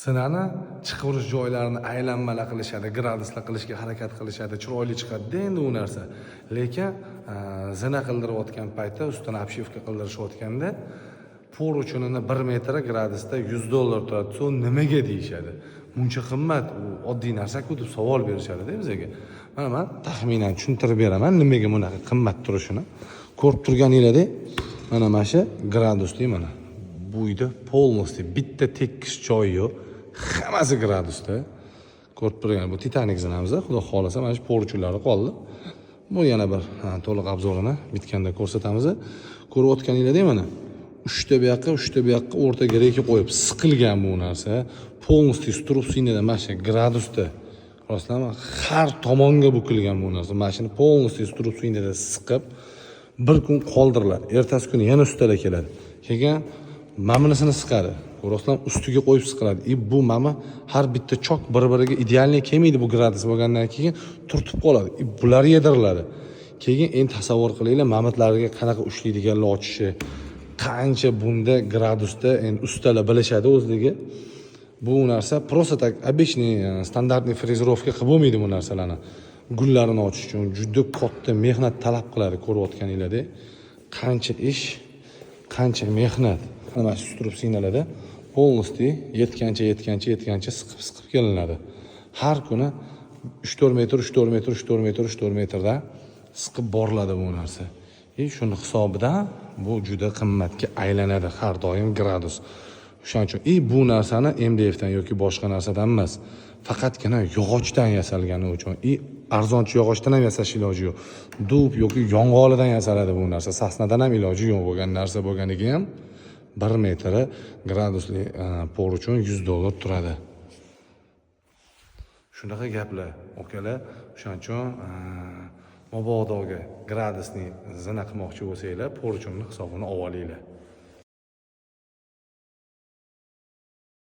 Zinani chiqarish joylarini aylanmala qilishadi, graduslar qilishga harakat qilishadi, chiroyli chiqadi endi u narsa. Lekin zina qildirayotgan paytda, ustini обшивка qildirishayotganda поручень ini 1 metri gradusda 100 dollar turadi. So'ng nimaga deyishadi, buncha qimmat, u oddiy narsaku deb savol berishadida bizga. Mana man taxminan tushuntirib beraman nimaga bunaqa qimmat turishini. Ko'rib turganinglardek, mana shu gradusli, mana bu uyda полностью bitta tekis joyi yo'q, hammasi gradusda. Ko'rib turgan bu Titanik zinamiz. Xudo xohlasa, mana shu поручень lari qoldi. Bu yana bir to'liq обзор ini bitganda ko'rsatamiz. Ko'rayotganinglardek, mana uchta bu yoqqa, uchta bu yoqqa, o'rtaga рейка qo'yib siqilgan bu narsa полностью струбцина da, mana shu gradusda. Rostdanmi, har tomonga bukilgan bu narsa. Mana shuni полностью струбцина da siqib, bir kun qoldiriladi, ertasi kuni yana ustalar keladi, keyin mana bunisini siqadi. Ko'rasizlar, ustiga qo'yib siqiladi. И bu mana har bitta chok bir biriga идеальный kelmaydi. Bu gradus bo'lgandan keyin turtib qoladi и bular yediriladi. Keyin endi tasavvur qilinglar, mamitlarga qanaqa ushlaydiganlar ochishi, qancha bunda gradusda, endi ustalar bilishadi o'zligi. Bu narsa просто так обычный стандартный фрезеровка qilib bo'lmaydi. Bu narsalarni gullarini ochish uchun juda katta mehnat talab qiladi. Ko'rayotganinglardek, qancha ish, qancha mehnat. Mana shu струбцина larda полностью yetgancha, yetgancha, yetgancha siqib siqib kelinadi. Har kuni 3-4 metr, 3-4 metr, 3-4 metr, 3-4 metrdan siqib boriladi bu narsa. И shuni hisobidan bu juda qimmatga aylanadi har doim gradus. O'shaning uchun и bu narsani MDFdan yoki boshqa narsadan emas, faqatgina yog'ochdan yasalgani uchun. И arzonchi yog'ochdan ham yasash iloji yo'q, dub yoki yong'oqlidan yasaladi bu narsa, сосна dan ham iloji yo'q bo'lgan narsa bo'lganiga ham 1 metri gradusli поручень 100 dollar turadi. Shunaqa gaplar, akalar. O'shaning uchun mabodoga gradusni zina qilmoqchi bo'lsanglar, поручень ni hisobini olib olinglar.